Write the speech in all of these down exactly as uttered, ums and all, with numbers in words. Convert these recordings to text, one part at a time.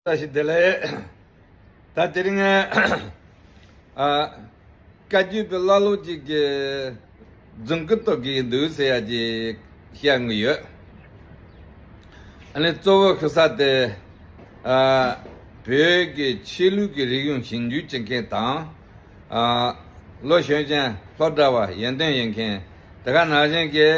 བཀྲ་ཤིས་བདེ་ལེགས། ད་དེ་རིང་ཨ་བཀའ་བརྒྱུད་པའི་བླ་སློབ་ཅིག་གི་རྫུན་སྐུ་ཏོ་གི་འདུག་ཟེར་ཡ་ཅིག་བཤད་ངེས་ཡོད། ཨ་ནི་གཙོ་བོ་ཤི་ས་དེ་ཨ་བོད་ཀྱི་ཆོས་ལུགས་ཀྱི་རིག་གཞུང་ཞིབ་འཇུག་བྱེད་མཁན་དང་ཨ་ལོ་གཞོན་ཅན་སློབ་གྲྭ་བ་ཡོན་ཏན་ཡོད་མཁན་དེ་ག་ནང་བཞིན་གྱི་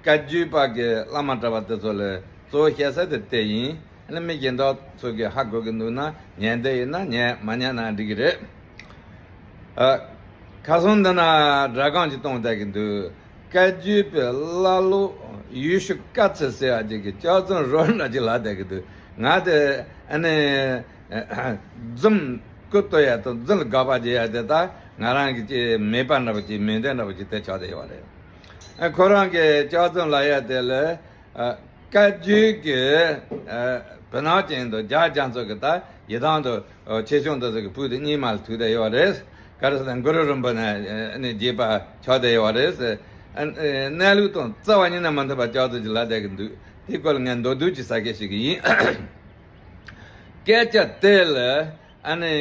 བཀའ་བརྒྱུད་པ་གི་བླ་མ་གྲྭ་པ་དེ་ཚོ་ལ་གཙོ་བོ་བཤད་ས་དེ་དེ་ཡིན། ཨ་ནི་མི་གཞན་དག་ཚོ་གིས་ཧ་གོ་གི་འདུག་ན་ཉན་བསྡད་ཡིན་ན་ཉན། མ་ཉན་ན་འགྲིག་གི་རེད། ཨ། ཁ་སང་འདི་ན་སྒྲ་སྒམ་ཅིག་གཏོང་བསྡད་ཀྱི་འདུག་བཀའ་བརྒྱུད་པའི་བླ་སློབ་ཡེ་ཤུ་ཀ་ཚེ་ཟེར་བ་ཅིག་གིས་ལྕགས་རྫུན་རོ་འདྲ་ཅིག་ལབ་བསྡད་ཀྱི་འདུག་ང་དེ་ཨ་ནི་རྫུན་སྐུ་གཏོད་ཡ་དང་རྫུན་ལ་དགག་པ་བྱེད་ཡ་དེ་ད་ང་རང་གི་ཅིག་མེད་པ་འདྲ་པོ་ཅིག་མེད་འདོད་འདྲ་པོ་ཅིག་དེ་ཆགས་བསྡད་ཡོད་རེད། ཨ། ཁོ་རང་གིས་ལྕགས་རྫུན་ལབ་ཡ་དེ་ལ། ཨ། བཀའ་བརྒྱུད་ཀྱི་ཨ་བུ་ནག་ཅན་དང་རྒྱ་རྒྱ་མཚོ་གི་ད་ཡི་དམ་དང་ཨ་ཆོས་སྐྱོང་དེ་ཚོ་གི་བུ་དེ་གཉིས་མ་ལ་ཐུག་བསྡད་ཡོད་རེད། ག་རེ་ཟེར་ན་གུ་རུ་རིན་པོ་ནས་ཨ་ནི་རྒྱས་པ་ཆགས་བསྡད་ཡོད་རེད། ཨ་ཨ་གནས་ལུགས་དང་རྩ་བ་ཉིད་ནས་མ་མཐུན་པ་ལྕགས་རྫུན་ཅིག་ལབ་བསྡད་ཀྱི་འདུག་དེའི་སྐོར་ལ་ངས་མདོར་བསྡུས་ཅིག་ཟེར་མཁན་ཞིག་ཡིན། སྐད་ཆ་དེ་ལ་ཨ་ནི་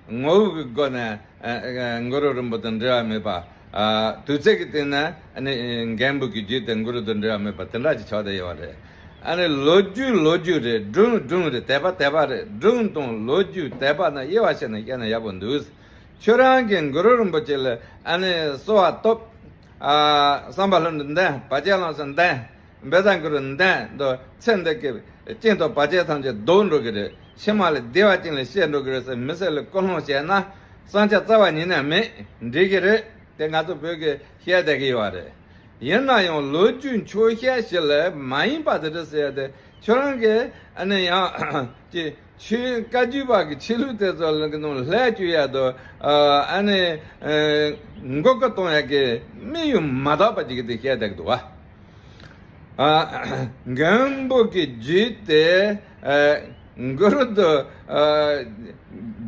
ངོ་བོ་གི་སྒོ་ནས་ཨ་ཨ་གུ་རུ་རིན་པོ་དང་འབྲེལ་བ་མེད་པ། ཨ། དུས་ཚོད་ཀྱི་སྟེང་ན་ཨ་ནི་འགལ་འབུ་གི་རྒྱུད་དེ་གུ་རུ་དང་འབྲེལ་བ་མེད་པ་དེ་འདྲ་ཅིག་ཆགས་བསྡད་ཡོད་རེད། ཨ་ནི་ལོ་རྒྱུས་ལོ་རྒྱུས་རེད། སྒྲུང་སྒྲུང་རེད། དད་པ་དད་པ་རེད། སྒྲུང་དང་ལོ་རྒྱུས་དད་པ་ན་དབྱེ་བ་ཕྱེ་ནས་བཤད་ན་ཡག་པོ་འདུག་ཁྱོད་རང་གིས་གུ་རུ་རིན་པོ་ཆེ་ལ་ཨ་ནི་གསོལ་བ་བཏབ། ཨ། བསམ་པ་ལྷུན་གྲུབ་འདོན། བར་ཆད་ལམ་སེལ་འདོན། བཛྲ་གུ་རུ་འདོན་དང་ཚེ་འདི་གི་རྐྱེན་དང་བར་ཆད་ཐམས་ཅད་ཟློག་འགྲོ་གི་རེད། ཕྱི་མ་ལ་བདེ་བ་ཅན་ལ་སྐྱེ་འགྲོ་གི་རེད་ཟེར་མི་སེར་ལ་ཀུན་སློང་བྱས་ན་བསམ་འཆར་རྩ་བ་ཉིད་ནས་མེད། འགྲིག་གི་རེད། དེ་ང་ཚོ་བོད་ཀྱི་བཤད་བསྡད་ཀྱི་ཡོད་རེད། ཡིན་ན་ཡང་ལོ་རྒྱུས་འཁྱོག་བཤད་ཞིག་ལ་མ་ཡིན་པ་དེ་འདྲ་ཟེར་ཡ་དེ་ཁྱོད་རང་གིས་ཨ་ནི་ཡང་ཅི། ཆོས་བཀའ་བརྒྱུད་པ་གི་ཆོས་ལུགས་དེ་ཚོ་ལ་གི་ནང་ལྷད་བཅུག་ཡ་དང་ཨ་ནི་མགོ་སྐོར་གཏོང་ཡ་གི་དམིགས་ཡུལ་མ་དག་པ་ཅིག་གི་དེ་བཤད་བསྡད་ཀྱི་འདུག་བ། ཨ། འགལ་འབུ་གི་རྒྱུད་དེ་ཨ་གུ་རུ་དང་ཨ་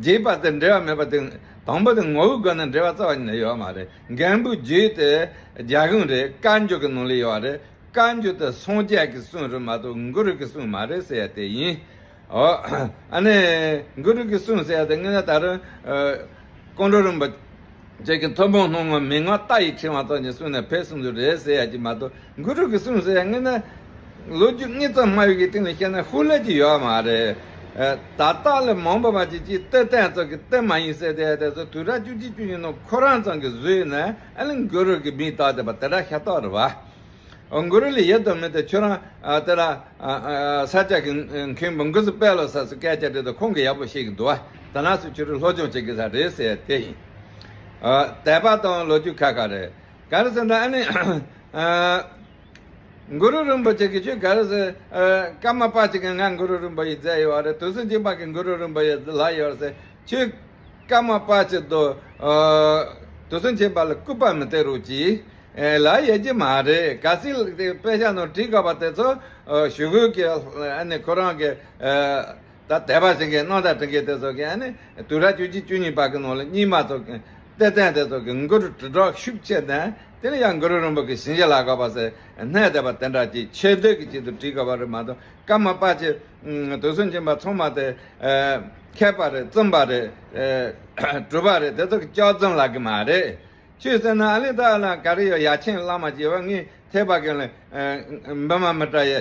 རྒྱས་པ་དེ་འབྲེལ་བ་མེད་པ་དེ་དང་པོ་དེ་ངོ་བོའི་སྒོ་ནས་འབྲེལ་བ་རྩ་བ་ཉིད་ནས་ཡོད་མ་རེད། འགལ་འབུ་རྒྱུད་དེ་རྒྱ་གཞུང་རེད། བཀའ་འགྱུར་གི་ནང་ལ་ཡོད་རེད། བཀའ་འགྱུར་དེ་སངས་རྒྱས་ཀྱི་གསུང་རེད་མ་གཏོགས་གུ་རུ་གི་གསུང་མ་རེད་ཟེར་ཡ་དེ་ཡིན། ཨོ། ཨ་ནི་གུ་རུ་གི་གསུང་ཟེར་ཡ་དེ་དངོས་གནས་ད་རུང་ཨ་ཀོང་སྤྲུལ་རིན་པོ་ཆེ་གི་ཐུན་མོང་སྣང་ངོ་མན་ངག་རྟ་ཡི་ཕྲེང་བ་ཙམ་གྱི་གསུང་ནས་ཕེབས་གསུང་རྒྱུ་རེད་ཟེར་ཡ་གཅིག་མ་གཏོགས་གུ་རུ་གི་གསུང་ཟེར་ཡ་དངོས་གནས་ལོ་རྒྱུས་དངོས་བཙོ་སྨྲ་བའི་གི་སྟེང་ནས་བཤད་ན་ཧུར་ལེ་གཅིག་ཡོད་མ་རེད། ཨ་ད་ལྟ་ལ་མང་པོ་མ་གཅིག་གཅིག་གཏེར་སྟོན་ཙམ་གྱི་གཏེར་མ་ཡིན་ཟེར་དེ་དེ་ཚོ་དུས་རབས་བཅུ་གཅིག་བཅུ་གཉིས་ནང་ཁོ་རང་ཙམ་གྱིས་བཟོས་ནས་ཨ་ནི་གུ་རུ་གི་མིང་བཏགས་བསྡད་པ་དེ་འདྲ་ཤ་སྟག་རེད་བ། ཨོ། གུ་རུ་ལ་ཡིད་དུ་མི་དེ་ཁྱོད་རང་ཨ་དེ་ལ་ཨ་ཨ་ས་སྐྱ་གི་མཁན་པོ་འགོ་ཚུགས་པས་ལོ་ས་སུ་སྐད་ཆ་དྲིས་དུས་ཁོང་གིས་ཡག་པོ་ཤེས་ཀྱི་འདུག་བ། དེ་ན་སུ་ཁྱོད་རང་སློབ་སྦྱོང་བྱེད་དགོས་ས་རེད་ཟེར་དེ་ཡིན། ཨ་དད་པ་དང་ལོ་རྒྱུས་ཁ་ཁ་རེད། ག་རེ་ཟེར་ན་ཨ་ནི་ཨ་གུ་རུ་རིན་པོ་ཆེ་གིས་ཁྱོད་ག་རེ་ཟེར། ཨ་ཀརྨ་པ་ཆེ་གིས་ང་གུ་རུ་རིན་པོ་ཆེ་མཛད་ཡོད་རེད། དུས་གསུམ་མཁྱེན་པ་གིས་གུ་རུ་རིན་པོ་ཆེ་ལབ་ཡོད་རེད་ཟེར། ཁྱོད་ཀརྨ་པ་ཆེ་དང་དུས་གསུམ་མཁྱེན་པ་ལ་སྐུར་པ་མི་སྟེར་རོགས་གྱིས། ལབ་ཡོད་ཀྱི་མ་རེད། གལ་སྲིད་དེ་དཔེ་ཆ་ནང་བྲིས་དགོས་པ་དེ་ཚོ་ཞུ་སྒོ་གི་ཨ་ནི་ཁོ་རང་གི་ད་དད་པ་བྱེད་མཁན་རྣམ་དག་བྱེད་མཁན་དེ་ཚོ་གི་ཨ་ནི་དུས་རབས་བཅུ་གཅིག་བཅུ་གཉིས་པ་གི་ནང་ལ་རྙིང་མ་ཚོ་གི་གཏེར་སྟོན་དེ་ཚོ་གི་གུ་རུ་དྲིལ་བསྒྲགས་ཤུགས་ཆེ་ནས་དེ་ནས་ཡང་གུ་རུ་རིན་པོ་གི་ཞིང་གཤེགས་ལ་དགོས་པ་ཟེར་སྣེ་དེ་པ་དེ་འདྲ་ཅིག་ཆེ་བསྟོད་ཀྱི་ཆེད་དུ་བྲིས་དགོས་པ་རེད་མ་གཏོགས། ཀརྨ་པ་ཆེ། དུས་གསུམ་མཁྱེན་པ་ཚང་མ་དེ་མཁས་པ་རེད། བཙུན་པ་རེད། གྲུབ་པ་རེད། དེ་ཚོ་གི་ལྕགས་རྫུན་ལབ་གི་མ་རེད། ཁྱོད་ཟེར་ན་ཨ་ལི་ད་ལ་ག་རེ་ཡོད། ཡ་ཆེན་བླ་མ་ཅེས་པ་ངས་ཐེག་པ་གི་ལ་འབུ་མ་མི་ཏྲ་ཡེ་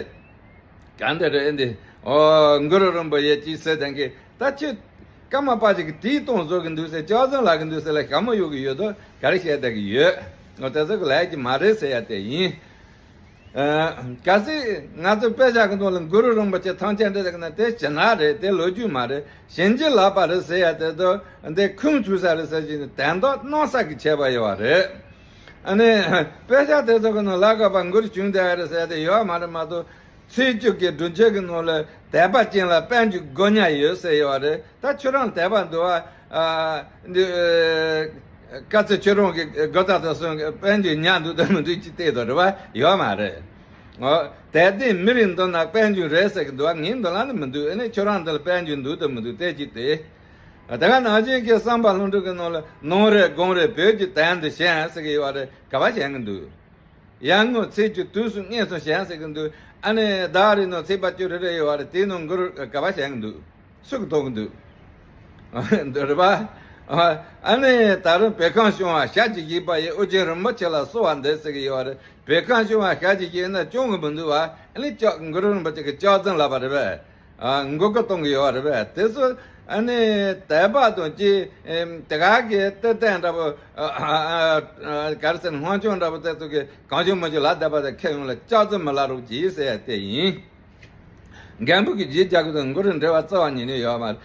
ག་འདི་རེད་འདི། ཨོ་གུ་རུ་རིན་པོ་ཡེ་ཅིག་ཟེར་དེང་གི་ད་ཁྱོད་ཀརྨ་པ་ཅིག་གི་དེའི་སྟོང་བཟོ་གི་འདུག་ཟེར། ལྕགས་རྫུན་ལབ་གི་འདུག་ཟེར་ལ་ཞྭ་མོ་གཡོག་གི་ཡོད་དོ། ག་རེ་བཤད་བསྡད་གི་ཡོད། ཨོ་དེ་ཚོ་གི་ལབ་ཀྱི་མ་རེད་ཟེར་ཡ་དེ་ཡིན། ཨ་གལ་སྲིད་ང་ཚོའི་དཔེ་ཆ་གི་ནང་ལ་གུ་རུ་རིན་པོ་ཆེ་ཐམས་ཅད་འདྲི་ཟེར་གི་ན་དེ་ཞེད་སྣང་རེད། དེ་ལོ་རྒྱུས་མ་རེད། བྱིན་གྱིས་བརླབས་པ་རེད་ཟེར་ཡ་དེ་ཚོ་འདི་ཁུངས་ཚུད་ས་རེད་ཟེར་གྱི་ནི་དོན་དག་གནམ་ས་གི་ཁྱད་པར་ཡོད་པ་རེད། ཨ་ནི་དཔེ་ཆ་དེ་ཚོ་གི་ནང་ལ་དགོས་པ་གུ་རུ་བྱུང་བསྡད་ཡ་རེད་ཟེར་ཡ་དེ་ཡོད་པ་མ་རེད་མ་གཏོགས། ཚེས་བཅུ་གི་སྒྲུབ་མཆོད་ཀྱི་ནང་ལ་དད་པ་ཅན་ལ་དཔལ་འབྱོར་དགོས་ཉག་ཡོད་ཟེར་ཡོད་པ་རེད། ད་ཁྱོད་རང་དད་པ་འདུག་བ། ཨ་འདི་ཨ་ཀ་ཚེ་ཁྱོད་རང་གི་དགོས་རྩ་དང་གསུམ་གྱི་དཔལ་འབྱོར་ཉག་འདུག་དང་མི་འདུག་ཅིག་བལྟས་དོ་རེད་བ། ཡོད་མ་རེད། ཨོ་དད་ལྡན་མི་རེ་འདུག་ན་དཔལ་འབྱོར་རེད་ཟེར་གི་འདུག་བ། ངའི་འདུག་ལ་ནི་མི་འདུག་ཨ་ནི་ཁྱོད་རང་འདི་ལ་དཔལ་འབྱོར་འདུག་དང་མི་འདུག་བལྟས་ཅིག་བལྟས། དེ་ག་ནང་བཞིན་གྱི་བསམ་པ་ལྷུན་གྲུབ་ཀྱི་ནང་ལ་ནང་རེ་དགོང་རེ་བོད་ཀྱི་དོན་དུ་བཞེངས་ཟེར་གི་ཡོད་པ་རེད། ག་པར་བཞེངས་གི་འདུག་ཡར་ངོ་ཚེས་བཅུ་དུས་སུ་མངོན་སུམ་བཞེངས་ཟེར་གི་འདུག་ཨ་ནི་ཟླ་རེ་ནང་ཚེས་པ་བཅུ་རེ་རེ་ཡོད་པ་རེད། དེའི་ནང་གུ་རུ་ག་པར་བཞེངས་གི་འདུག་སུ་གིས་མཐོང་གི་འདུག་འདི་རེད་པ། ཨ་ནི་ད་རུང་བོད་ཁམས་ཤོང་བ་ཞལ་གྱིས་བཞེས་པ་ཡིས། ཨོ་རྒྱན་རིན་པོ་ཆེ་ལ་གསོལ་བ་འདེབས་ཟེར་གྱི་ཡོད་རེད། བོད་ཁམས་ཤོང་བ་ཞལ་གྱིས་བཞེས་ན་སྐྱོན་གྱི་མི་འདུག་བ། ཨ་ནི་ལྕགས་གུ་རུ་རིན་པོ་ཆེ་གི་ལྕགས་རྫུན་ལབ་པ་རེད་པས། ཨ་མགོ་སྐོར་གཏོང་གི་ཡོད་རེད་པས། དེ་ཚོ་ཨ་ནི་དད་པ་དང་བཅས་དེ་ག་གི་གཏེར་སྟོན་འདྲ་པོ། ཨ་ཨ་ཨ་ག་རེ་ཟེར་ན། སྔོན་བྱུང་འདྲ་པོ་དེ་ཚོ་གིས་གང་བྱུང་མང་བྱུང་ལབ་བསྡད་པ་དེ་ཁྱེད་ཡོངས་ལ་ལྕགས་རྫུན་མི་ལབ་རོགས་གྱིས་ཟེར་ཡ་དེ་ཡིན། རྒན་པོ་གི་རྗེས་རྒྱག་གི་དང་གུ་རུ་འབྲེལ་བ་རྩ་བ་ཉིད་ནས་ཡོད་མ་རེད།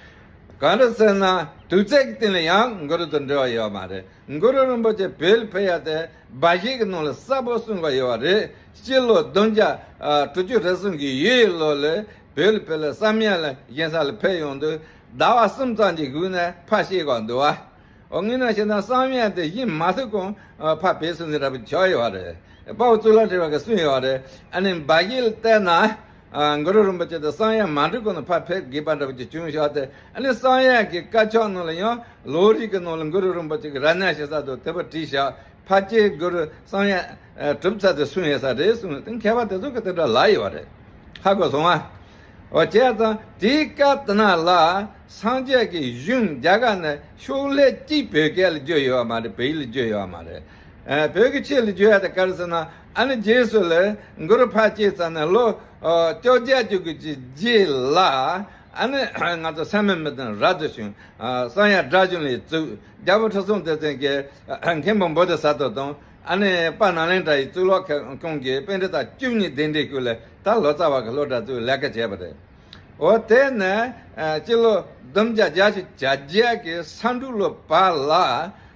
གང་རེད་ཟེར་ན། དུས་ཚོད་ཀྱི་སྟེང་ལ་ཡང་གུ་རུ་དང་འབྲེལ་བ་ཡོད་མ་རེད། གུ་རུ་རིན་པོ་ཆེ་བོད་ལ་ཕེབས་ཡ་དེ་སྦ་བཞེད་ཀྱི་ནང་ལ་གསལ་པོ་གསུངས་པ་ཡོད་པ་རེད། སྤྱི་ལོ་བདུན་བརྒྱ་དྲུག་ཅུ་རེ་གསུམ་གྱི་ཡོས་ལོ་ལ་བོད་ལ་ཕེབས་ལ་བསམ་ཡས་ལ་བཞེངས་ས་ལ་ཕེབས་ཡོང་དུས་ཟླ་བ་གསུམ་ཙམ་གྱི་སྒང་ནས་ཕར་བཤད་དགོས་འདུག་བ། འོ་དངོས་གནས་བཤད་ན་བསམ་ཡས་དེ་བཞེངས་མ་ཐུབ་གོང་ཕར་ཕེབས་སོང་ཟེར་འདྲ་པོ་ཆགས་ཡོད་པ་རེད། དཔའ་བོ་གཙུག་ལག་སློབ་ཕྲུག་གིས་གསུངས་ཡོད་པ་རེད། ཨ་ནི་སྦ་བཞེད་ལ་བལྟས་ན། ཨ་གུ་རུ་རིན་པོ་ཆེ་དེ་བསམ་ཡས་མ་གྲུབ་གོང་ནས་ཕར་ཕེབས་དགོས་པ་འདྲ་པོ་ཅིག་བྱུང་ཤག་སྟེ། ཨ་ནི་བསམ་ཡས་ཀྱི་དཀར་ཆག་ནང་ལ་ཡང་ལོ་རེ་གི་ནང་ལ་གུ་རུ་རིན་པོ་ཆེ་གིས་རབ་གནས་བྱེད་ས་དང་དེ་པར་བྲིས་ཤག་ཕལ་ཆེར་གུ་རུ་བསམ་ཡས་གྲུབ་ཚར་དུས་གསུངས་ཡོད་ས་རེད་གསུངས། དེ་མཁས་པ་དེ་ཚོ་གིས་དེ་འདྲ་ལབ་ཡོད་པ་རེད། ཧ་གོ་སོང་ང་། འོ་བྱས་ཙང་དེའི་སྐབས་དེ་ནང་ལ་སངས་རྒྱས་ཀྱི་གཞུང་རྒྱ་གར་ནས་ཕྱོགས་ལས་གཅིག་བོད་སྐད་ལ་བསྒྱུར་ཡོད་མ་རེད། བོད་ཡིག་ལ་བསྒྱུར་ཡོད་མ་རེད། ཨ་བོད་ཀྱི་ཆོས་ལ་བསྒྱུར་ཡ་དེ་ག་རེ་ཟེར་ན། ཨ་ནི་རྗེས་སུ་ལ་གུ་རུ་ཕར་སྐྱེས་ཚར་ནས་ལོ་ཨ་བཅོ་བརྒྱད་ཅུ་གི་རྗེས་ལ། ཨ་ནི་ང་ཚོ་སད་མི་མི་དང་ར་དུ་བྱུང་། ཨ་བསམ་ཡས་སྒྲ་གཞུང་ལས་བཙུགས། རྒྱལ་པོ་ཁྲི་སྲོང་ལྡེ་བཙན་གྱིས་ཨ་མཁན་པོ་བོ་དྷི་ས་ཏྭ་དང་། ཨ་ནི་དཔལ་ནཱ་ལེནྡྲ་ཡི་གཙུག་ལག་ཁང་གི་པཎྜི་ཏ་བཅུ་གཉིས་གདན་འདྲེན་ཞུས་ལ་ད་ལོ་ཙཱ་བ་གི་སློབ་གྲྭ་བཙུགས་ལས་ཀ་བྱས་པ་རེད། འོ་དེ་ནས་ཨ་སྤྱི་ལོ་བདུན་བརྒྱ་བརྒྱད་ཅུ་གྱ་བརྒྱད་ཀྱི་ས་འབྲུག་ལོ་བར་ལ།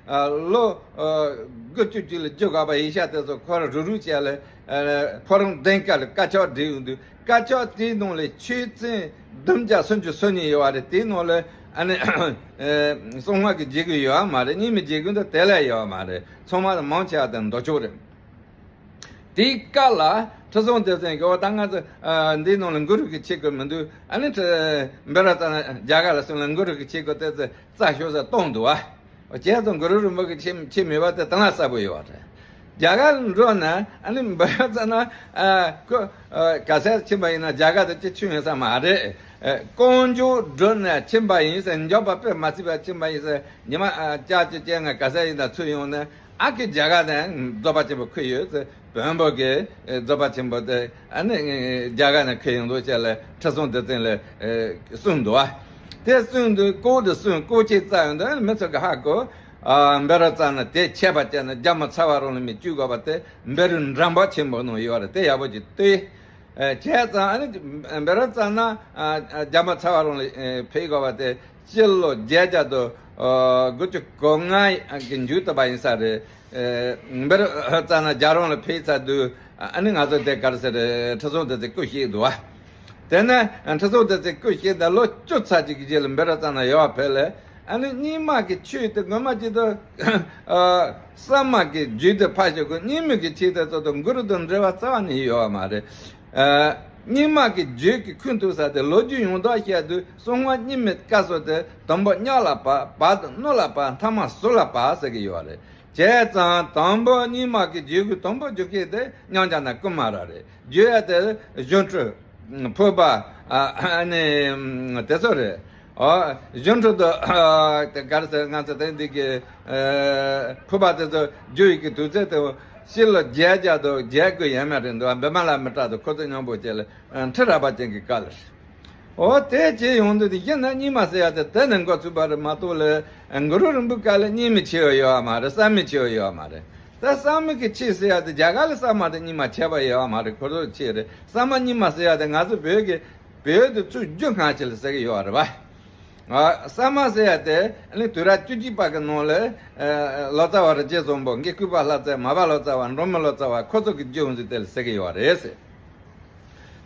ཨ་ལོ་ཨ་དགུ་བཅུ་གཅིག་ལ་རྒྱུ་སྐར་པ་ཡིག་ཆ་དེ་ཚོ་ཁོ་རང་རུག་རུག་བྱས་ལ། ཨ་ཕོ་བྲང་གདན་དཀར་ལ་དཀར་ཆག་བསྒྲིགས་ཡོང་དུས། དཀར་ཆག་དེའི་ནང་ལ་ཆོས་ཚན་བདུན་བརྒྱ་སུམ་ཅུ་སོ་གཉིས་ཡོད་པ་རེད། དེའི་ནང་ལ་ཨ་ནི་ཨ་གསང་སྔགས་ཀྱི་རྒྱན་གྱི་ཡོད་པ་མ་རེད། རྙིང་མའི་རྒྱན་གྱི་འདི་དེ་ལས་ཡོད་པ་མ་རེད། ཚང་མ་མང་ཆེ་བ་དེ་མདོ་ཕྱོགས་རེད། དེའི་སྐབས་ལ་ཁྲི་སྲོང་ལྡེ་བཙན་གྱིས། འོ་ད་ང་ཚོ་ཨ་འདིའི་ནང་ལ་གུ་རུ་གི་ཆས་གོས་མི་འདུག་ཨ་ནི་ཁྲི་བཻ་རོ་ཙ་ན་རྒྱ་གར་ལ་སོང་ལ་གུ་རུ་གི་ཆས་གོས་དེ་ཚོ་རྩ་ཤོར་ས་བཏང་འདུག་བ། འོ་བྱས་ཙང་གུ་རུ་རིན་པོ་ཆེ་ཆས་མེད་པ་དེ་དེ་ན་གསལ་པོ་ཡོད་པ་རེད། རྒྱ་གར་ལ་འགྲོ་ན་ཨ་ནི་བཻ་རོ་ཙ་ན་ཨ་ཁོ་ཨ་ག་ས་ཕྱིན་པ་ཡིན་ན་རྒྱ་གར་དུ་ཅི་ཆུང་ཡོད་ས་མ་རེད། ཨ་ཀོང་ཇོ་འགྲོ་ན་ཕྱིན་པ་ཡིན་ཟེར། མགྱོགས་པ་དཔེ་མ་སྲིད་པ་ཕྱིན་པ་ཡིན་ཟེར། ཉི་མ་ཨ་བཅུ་གཅིག་བཅོ་ལྔ་ག་ས་ཡིན་ན་ཚུར་ཡོང་ན། ཨ་ཁུ་རྒྱ་གར་ནས་རྫོགས་པ་ཆེན་པོ་ཁུར་ཡོད་ཟེར། བོན་པོ་གི་རྫོགས་པ་ཆེན་པོ་དེ་ཨ་ནི་རྒྱ་གར་ནས་ཁུར་ཡོང་འདུག་ཅེས་ལ་ཁྲི་སྲོང་ལྡེ་བཙན་ལ་གསུངས་འདུག་བ། དེ་གསུངས་འདུག་ལྐོག་ཏུ་གསུངས། ལྐོག་ཆས་བཙལ་ཡོང་དུས་མི་ཚོ་གི་ཧ་གོ། ཨ་བཻ་རོ་ཙ་ན་དེ་ཆད་པ་བཅད་ན་རྒྱ་མི་ཚ་བ་རང་ལ་མི་བཅུག་དགོས་པ་དེ་བཻ་རོ་འགྲམ་པ་ཆེན་པོ་ནང་ཡོད་རེད། དེ་ཡག་པོ་ཅིག་ལྟོས། ཨ་བྱས་ཙང་ཨ་ནི་བཻ་རོ་ཙ་ན་ཨ་རྒྱ་མི་ཚ་བ་རང་ལ་ཕེབས་དགོས་པ་དེ་སྤྱི་ལོ་བརྒྱད་བརྒྱ་དང་དགུ་བཅུ་གོ་ལྔ་གི་མཇུག་ཏུ་བ་ཡིན་ས་རེད། ཨ་བཻ་རོ་ཙ་ན་རྒྱལ་རོང་ལ་ཕེབས་ཚར་དུས་ཨ་ནི་ང་ཚོ་དེ་ག་རེ་ཟེར་རེད། ཁྲི་སྲོང་ལྡེ་བཙན་སྐུ་གཤེགས་འདུག་བ། དེ་ནས་ཁྲི་སྲོང་ལྡེ་བཙན་སྐུ་གཤེགས་ད་ལོ་བཅུ་ཚར་གཅིག་གི་རྗེས་ལ་བཻ་རོ་ཙ་ན་ཡོད་པ་ཕེབས་ལ། ཨ་ནི་རྙིང་མ་གི་ཆོས་དེ་ངོ་མ་ཅིག་ཏུ་ཨ་གསར་མ་གི་རྒྱུད་དེ་ཕར་ཞོག་གི། རྙིང་མ་གི་ཆོས་དེ་ཚོ་དང་གུ་རུ་དང་འབྲེལ་བ་རྩ་བ་ནས་ཡོད་པ་མ་རེད། ཨ་རྙིང་མ་གི་རྒྱུད་ཀྱི་ཁུངས་ཐུབ་ས་དེ་ལོ་རྒྱུས་ཡོངས་རྫོགས་བཤད་དུས་གསང་སྔགས་རྙིང་མའི་སྐབས་སུ་དེ་དང་པོ་གཉགས་ལ་བབས། བར་དུ་ནུབ་ལ་བབས། ཐ་མ་ཟུར་ལ་བབས་ཟེར་གྱི་ཡོད་རེད། བྱས་ཙང་དང་པོ་རྙིང་མ་གི་རྒྱུད་ཀྱི་དང་པོ་རྒྱུད་སྐད་དེ་ཉང་བྱ་ན་ཀུ་མ་ར་རེད། བརྒྱུད་ཡ་དེ་གཞུང་སྒྲུབ། ཕུར་པ། ཨ་ནི་དེ་ཚོ་རེད། ཨོ་གཞུང་སྒྲུབ་དང་དེ་ག་རེ་ཟེར། ང་ཚོ་དེ་འདི་གི་ཕུར་པ་དེ་ཚོ་བརྒྱུད་ཡི་གི་དུས་ཚོད་དེ་སྤྱི་ལོ་བརྒྱད་བརྒྱ་དང་བརྒྱད་དགུ་ཡས་མས་རེད་འདུག་བི་མ་ལ་མི་ཏྲ་དང་ཁོ་ཚོ་མཉམ་པོ་བྱས་ལ་ཁྲི་རལ་པ་ཅན་གྱི་བཀའ་ལ། ཨོ་དེ་བྱས་ཡོང་དུས་དེ་གཞི་ནས་རྙིང་མ་ཟེར་ཡ་དེ་དེ་ནས་འགོ་ཚུགས་པ་རེད་མ་གཏོགས་ལ། གུ་རུ་རིན་པོ་ཆེ་ལ་རྙིང་མ་ཆེ་བ་ཡོད་པ་མ་རེད། གསར་མ་ཆེ་བ་ཡོད་པ་མ་རེད། ད་གསར་མ་གི་ཆོས་ཟེར་ཡ་དེ་རྒྱ་གར་ལ་གསར་མ་དང་རྙིང་མ་ཁྱད་པར་ཡོད་པ་མ་རེད། ཁོ་ཚོ་ཆོས་རེད། གསར་མ་རྙིང་མ་ཟེར་ཡ་དེ་ང་ཚོ་བོད་ཀྱི་བོད་དུ་ཚུར་རྒྱུ་སྔ་ཕྱི་ལ་ཟེར་གི་ཡོད་པ་རེད་པ། ཨ་གསར་མ་ཟེར་ཡ་དེ་ཨ་ནི་དུས་རབས་བཅུ་གཅིག་པ་གི་ནང་ལ་ཨ་ལོ་ཙཱ་བ་རིན་ཆེན་བཟང་པོ། དགེ་བསྐོས་པ་ལྷ་རྩེ། མར་པ་ལོ་ཙཱ་བ། འབྲོག་མི་ལོ་ཙཱ་བ། ཁོ་ཚོ་གི་རྒྱུ་ཡོངས་སུ་དེ་ལ་ཟེར་གི་ཡོད་པ་རེད་ཟེར།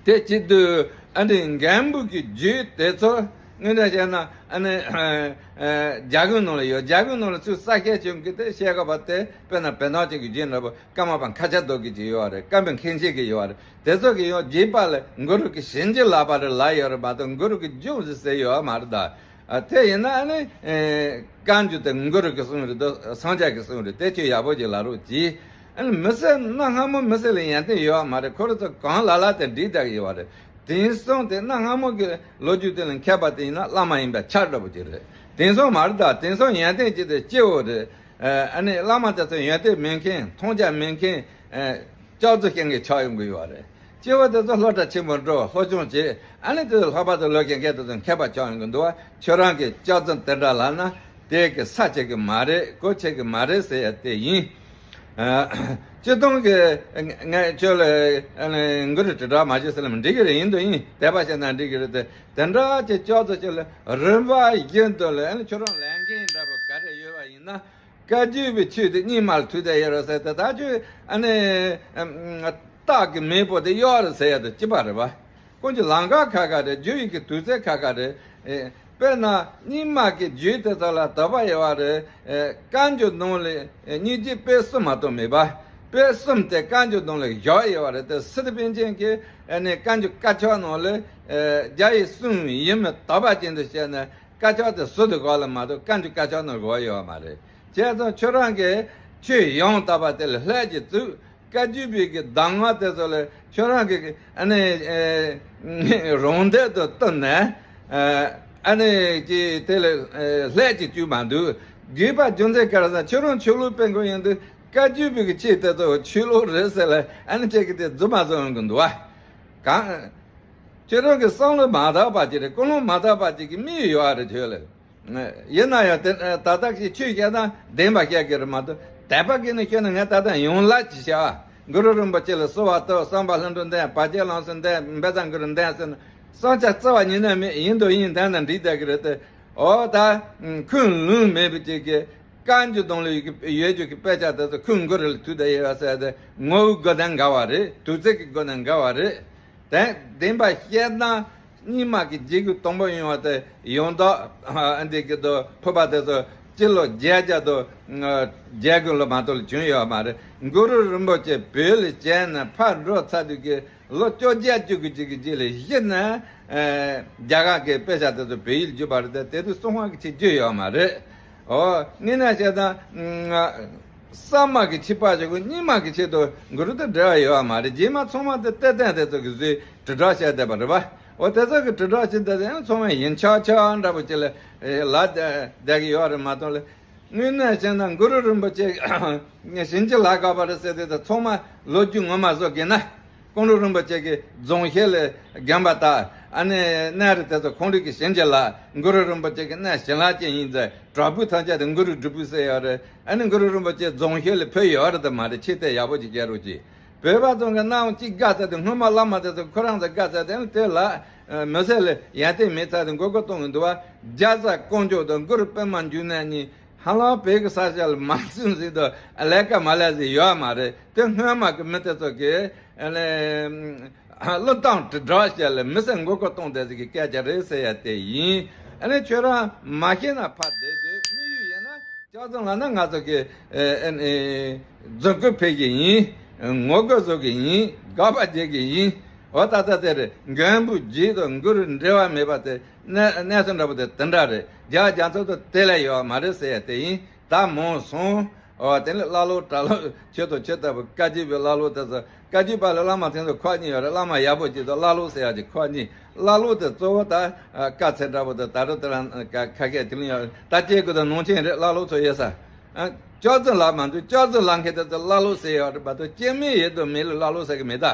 དེ་བྱེད་དུས་ཨ་ནི་རྒན་པོ་གི་རྒྱུད་དེ་ཚོ་དངོས་གནས་བཤད་ན་ཨ་ནི་ཨ་ཨ་རྒྱ་གར་ནང་ལ་ཡོད། རྒྱ་གར་ནང་ལ་ཚུར་གསར་བཤད་བྱུང་གི་དེ་བཤད་དགོས་པ་དེ་དཔེར་ན་བེ་ནོ་ཅིག་གི་རྒྱུད་འདྲ་པོ། ཀརྨ་པ་མཁའ་ཁྱབ་རྡོ་རྗེ་ཅིག་ཡོད་པ་རེད། ཀརྨ་པ་མཁན་ཆེན་གྱི་ཡོད་པ་རེད། དེ་ཚོ་གི་ཡང་རྒྱས་པ་ལ་གུ་རུ་གི་བྱིན་གྱིས་བརླབས་པ་རེད་ལབ་ཡོད་རེད་མ་གཏོགས་གུ་རུ་གི་རྒྱུ་ཟེར་ཡོད་པ་མ་རེད་ད། ཨ་དེ་ཡིན་ན་ཨ་ནི་ཨེ་བཀའ་འགྱུར་དེ་གུ་རུ་གི་གསུང་རེད་དོ། སངས་རྒྱས་ཀྱི་གསུང་རེད། དེ་ཁྱོད་ཡག་པོ་ཅིག་ལབ་རོགས་གྱིས། ཨ་ནི་མི་སེར་གནའ་སྔ་མོ་མི་སེར་ལ་ཡོན་ཏན་ཡོད་པ་མ་རེད། ཁོ་རང་ཚོ་གང་ལ་ལ་དེ་འགྲིག་བསྡད་ཀྱི་ཡོད་པ་རེད། དེང་སང་དེ་གནའ་སྔ་མོ་གི་ལོ་རྒྱུས་དེ་ལ་མཁས་པ་དེ་ཡིན་ན་བླ་མ་ཡིན་པ་ཆགས་འགྲོ་བ་ཅིག་རེད། དེང་སང་མ་རེད། ད་དེང་སང་ཡོན་ཏན་ཅིག་དེ་སྐྱེ་བོ་རེད། ཨ་ནི་བླ་མ་དེ་ཚོ་ཡོན་ཏན་མེད་མཁན། མཐོང་རྒྱ་མེད་མཁན། ཨ་ལྕགས་རྩི་ཤེས་མཁན་ཆགས་ཡོང་གི་ཡོད་རེད། སྐྱེ་བོ་དེ་ཚོ་སློབ་གྲྭ་ཆེན་པོ་འགྲོ། སློབ་སྦྱོང་བྱེད། ཨ་ནི་དེ་ཚོ་ལྷག་པར་དུ་ལོ་རྒན་རྒན་དེ་ཚོ་མཁས་པ་ཆགས་ཡོང་གི་འདུག་བ། ཁྱོད་རང་གི་སྐྱག་རྫུན་དེ་འདྲ་ལབ་ན་དེ་གི་ས་བྱེད་གི་མ་རེད། གོ་བྱེད་གི་མ་རེད་ཟེར་ཡ་དེ་ཡིན། ཨ་སྤྱིར་བཏང་གི་ང་ཁྱོད་ལ་ཨ་ནི་མགུར་དྲིལ་བསྒྲགས་མ་བྱེད་ཟེར་ལ་མི་འགྲིག་གི་རེད། ཡིན་དུ་ཡིན། དད་པ་བྱས་ན་འགྲིག་གི་རེད་དེ། དེ་འདྲ་ཅིག་སྐྱག་རྫུན་ཅིག་ལ་རིམ་པ་བཞིན་དུ་ལ་ཨ་ནི་ཁྱོད་རང་ལས་འགན་འདྲ་པོ་ག་རེ་ཡོད་པ་ཡིན་ན། བཀའ་བརྒྱུད་པའི་ཆོས་དེ་རྙིང་མ་ལ་ཐུག་བསྡད་ཡོད་རེད་ཟེར་ཏེ། ད་ཁྱོད་ཨ་ནི་ཨམ་རྟགས་ཀྱི་མེས་པོ་དེ་གཡོག་རེད་ཟེར་ཡ་དང་གཅིག་པ་རེད་པ། ཁོང་གི་ལམ་ཁ་ཁ་ཁ་རེད། བརྒྱུད་ཡིག་གི་དུས་ཚོད་ཁ་ཁ་རེད། ཨེ་དཔེར་ན་རྙིང་མ་གི་རྒྱུད་དེ་ཚོ་ལ་དད་པ་ཡོད་པ་རེད། ཨེ་བཀའ་འགྱུར་ནང་ལ་ཨེ་སྙིང་རྗེ་དཔེ་གསུམ་མ་གཏོགས་མེད་པ། དཔེ་གསུམ་དེ་བཀའ་འགྱུར་ནང་ལ་བཞག་ཡོད་པ་རེད། དེ་སི་ཏུ་པཎ་ཆེན་གྱིས་ཨ་ནི་བཀའ་འགྱུར་དཀར་ཆག་ནང་ལ་ཨེ་རྒྱ་ཡི་གསུང་ཡིན་མིན་དད་པ་ཅན་དུ་བྱས་ནས། དཀར་ཆག་དེ་ཟུར་དུ་བཞག་ལ་མ་གཏོགས་བཀའ་འགྱུར་དཀར་ཆག་ནང་བཞག་ཡོད་མ་རེད། བྱས་ཙང་ཁྱོད་རང་གིས་ཆོས་ཡང་དག་པ་དེ་ལ་ལྷད་ཀྱིས་བཙུགས། བཀའ་བརྒྱུད་པའི་གི་གདམས་ངག་དེ་ཚོ་ལ་ཁྱོད་རང་གིས་ཨ་ནི་ཨེ་རང་འདོད་དུ་བཏུལ་ནས། ཨ་ཨ་ནི་ཀྱི་དེ་ལ་ཨེ་ལྷད་ཀྱིས་བཅུག་མ་འདུག་དགོས་པ་རྒྱུ་མཚན་ག་རེ་ཟེར། ཁྱོད་རང་ཆོས་ལུགས་སྤེལ་མཁན་ཡིན་དུས་བཀའ་བརྒྱུད་པའི་གི་ཆོས་དེ་ཚོ་ཆོས་ལུགས་རེད་ཟེར་ལ་ཨ་ནི་ཁྱེད་ཀྱིས་དེ་རྫུན་མ་བཟོ་ཡོང་གི་འདུག་བ། གང་ཁྱེད་རང་གི་བསམ་བློ་མ་དག་པ་ཅིག་རེད། ཀུན་སློང་མ་དག་པ་ཅིག་གི་མིག་ཡོད་རེད་ཁྱོད་ལ། ཡིན་ན་ཡང་དེ་ད་ལྟ་ཞིག་ཆོས་བཤད་ན་བདེན་པ་བཤད་གི་རེད་མ་གཏོགས། དད་པ་གི་ནི་ཁྱོད་ནི་ངས་ད་ལྟ་ཡོང་ལ་ཅི་བྱ་བ། གུ་རུ་རིན་པོ་ཆེ་ལ་གསོལ་བ་བཏབ། བསམ་པ་ལྷུན་གྲུབ་འདོན། བར་ཆད་ལམ་སེལ་འདོན། བཛྲ་གུ་རུ་འདོན་ཟེར་ན་བསམ་འཆར་རྩ་བ་ཉིད་ནས་མེད། ཡིན་དུ་ཡིན་དོན་དང་འགྲིག་བསྡད་གི་རེད་དེ། འོ་ད་ཁུངས་ལུང་མེད་པ་ཅིག་གི་བཀའ་འགྱུར་དང་ལུགས་ཀྱི་ཡོད་རྒྱུ་གི་དཔེ་ཆ་དེ་ཚོ་ཁུངས་གུ་རུ་ལ་ཐུག་བསྡད་ཡོད་ཟེར་ཏེ། ངོ་བོའི་སྒོ་ནས་འགལ་བ་རེད། དུས་ཚོད་ཀྱི་སྒོ་ནས་འགལ་བ་རེད། དེ་བདེན་པ་བཤད་ན་རྙིང་མ་གི་རྗེས་ཀྱི་དང་པོ་ཡོང་བ་དེ་ཡང་དག་ཨ་འདི་གི་དུ་ཕུར་པ་དེ་ཚོ་སྤྱི་ལོ་བརྒྱད་བརྒྱ་དང་བརྒྱད་དགུ་ལོ་མ་གཏོགས་ལ་བྱུང་ཡོད་མ་རེད། གུ་རུ་རིན་པོ་ཆེ་བོད་ལ་བྱོན་ནས་ཕར་འགྲོ་ཚར་དུས་ཀྱི་ལོ་བཅོ་བརྒྱད་བཅུ་གི་གཅིག་གི་རྗེས་ལ་གཞི་ནས་ཨེ་རྒྱ་གར་གྱི་དཔེ་ཆ་དེ་ཚོ་བོད་ཡིག་བསྒྱུར་བ་རེད་དེ། དེ་དུས་གསང་བ་གི་ཆེ་བརྗོད་ཡོད་མ་རེད། ཨོ་དངོས་གནས་བཤད་ན་ཨ་གསར་མ་གི་ཆེད་ཕར་བཞག་གོ། རྙིང་མ་གི་ཆེད་དུ་གུ་རུ་དང་འབྲེལ་བ་ཡོད་པ་མ་རེད། རྗེས་མ་ཚང་མ་དེ་གཏེར་སྟོན་དེ་ཚོ་གི་བཟོས་དྲིལ་བསྒྲགས་བྱས་བསྡད་པ་རེད་པ། ཨོ་དེ་ཚོ་གི་དྲིལ་བསྒྲགས་བྱས་བསྡད་དེ་ཡང་ཚང་མ་ཡིན་ཆགས་ཆགས་འདྲ་པོ་ཅིག་ལ་ཨེ་ལབ་བསྡད་ཀྱི་ཡོད་རེད་མ་གཏོགས་ལ། དངོས་གནས་བྱས་ན་གུ་རུ་རིན་པོ་ཆེ་བྱིན་གྱིས་བརླབས་པ་རེད་ཟེར་དེ་དང་ཚང་མ་ལོ་རྒྱུས་ངོ་མ་བཟོ་དགོས་ན། ཀོང་སྤྲུལ་རིན་པོ་ཆེ་གིས་རྫོང་གཞིས་ལ་བརྒྱན་པ་དང་། ཨ་ནི་གནས་རི་དེ་ཚོ་ཁོང་རང་གིས་བྱིན་གྱིས་བརླབས། གུ་རུ་རིན་པོ་ཆེ་གི་གནས་བྱིན་རླབས་ཅན་ཡིན་ཟེར། བྲག་ཕུག་ཐམས་ཅད་དུ་གུ་རུ་སྒྲུབ་ཕུག་ཟེར་ཡོད་རེད། ཨ་ནི་གུ་རུ་རིན་པོ་ཆེ་རྫོང་གཞིས་ལ་ཕེབས་ཡོད་རེད་དམ་མ་རེད། ཆེ་དེ་ཡག་པོ་ཅིག་བྱེད་རོགས་གྱིས། བོད་པ་ཚོ་གི་སྣང་བ་གཅིག་དགའ་ཚར་དུས། སྔོན་མ་བླ་མ་དེ་ཚོ་ཁོ་རང་ཚོ་དགའ་ཚར་དུས། ཨ་ནི་དེ་ལ་མི་ཚེ་ལ་ཡར་ཐོན་མེད་ཚར་དུས་མགོ་སྐོར་གཏོང་གི་འདུག་བ། རྒྱ་བཟའ་ཀོང་ཇོ་དང་གུ་རུ་པདྨ་འབྱུང་གནས་གཉིས་ཧ་ལམ་བོད་ཀྱི་ས་ཆ་ལ་མ་སོང་ཟིག་དང་ལས་ཀ་མ་ལས་ཟིག་ཡོད་མ་རེད། དེ་སྔོན་མ་གི་མི་དེ་ཚོ་གིས་ཨ་ནི་བློས་བཏང་དྲིལ་བསྒྲགས་བྱས་ལ་མི་ཚེ་མགོ་སྐོར་གཏོང་བསྡད་ཟིག་གི་སྐད་ཆ་རེད་ཟེར་ཡ་དེ་ཡིན། ཨ་ནི་ཁྱོད་རང་མ་ཤེས་ན་ཕར་བསྡད་དུས། དམིགས་ཡུལ་ཡིན་ན་སྐྱག་རྫུན་ལབ་ན་ང་ཚོ་གི་ཨ་ནི་རྫུན་རྐུབ་ཕུད་ཀྱི་ཡིན། ངོ་རྒོལ་བཟོ་གི་ཡིན། དགག་པ་རྒྱག་གི་ཡིན། འོ་ད་ལྟ་དེ་རེད། མགོན་པོ་རྗེ་དང་གུ་རུ་འབྲེལ་བ་མེད་པ་དེ་གནས་གནས་ཚུལ་འདྲ་པོ་དེ་དེ་འདྲ་རེད། རྒྱ་རྒྱ་མཚོ་དང་དེ་ལས་ཡོད་མ་རེད་ཟེར་ཡ་དེ་ཡིན། ད་མང་སོང་། འོ་དེ་ནས་ཀླ་ཀློ་གྲྭ་ལོག་ཁྱོད་དང་ཁྱོད་ལྟ་བུ་བཀའ་བརྒྱུད་པའི་ཀླ་ཀློ་དེ་ཚོ། བཀའ་བརྒྱུད་པ་ལ་བླ་མ་དེ་ཚོ་ཁག་གཉིས་ཡོད་རེད། བླ་མ་ཡག་པོ་གཅིག་དང་ཀླ་ཀློ་ཟེར་ཡ་གཅིག་ཁག་གཉིས། ཀླ་ཀློ་དེ་གཙོ་བོ་ད་དཀའ་ཚེགས་འདྲ་པོ་དང་ད་རུང་དེ་རང་ཁ་ཤས་དེ་ལ་ཡོད་རེད། ད་སྐྱེ་དགུ་དང་ནང་ཆེན་རེད། ཀླ་ཀློ་ཚོ་ཡོད་ས། ཨ། སྐྱག་རྫུན་ལབ་མ་འདུག་སྐྱག་རྫུན་ལབ་མཁན་དེ་ཚོ་ཀླ་ཀློ་ཟེར་ཡོད་རེད་པ། ད་སྐྱེ་མེད་ཡེ་དུ་མེད་ལ་ཀླ་ཀློ་ཟེར་གི་མེད་ད།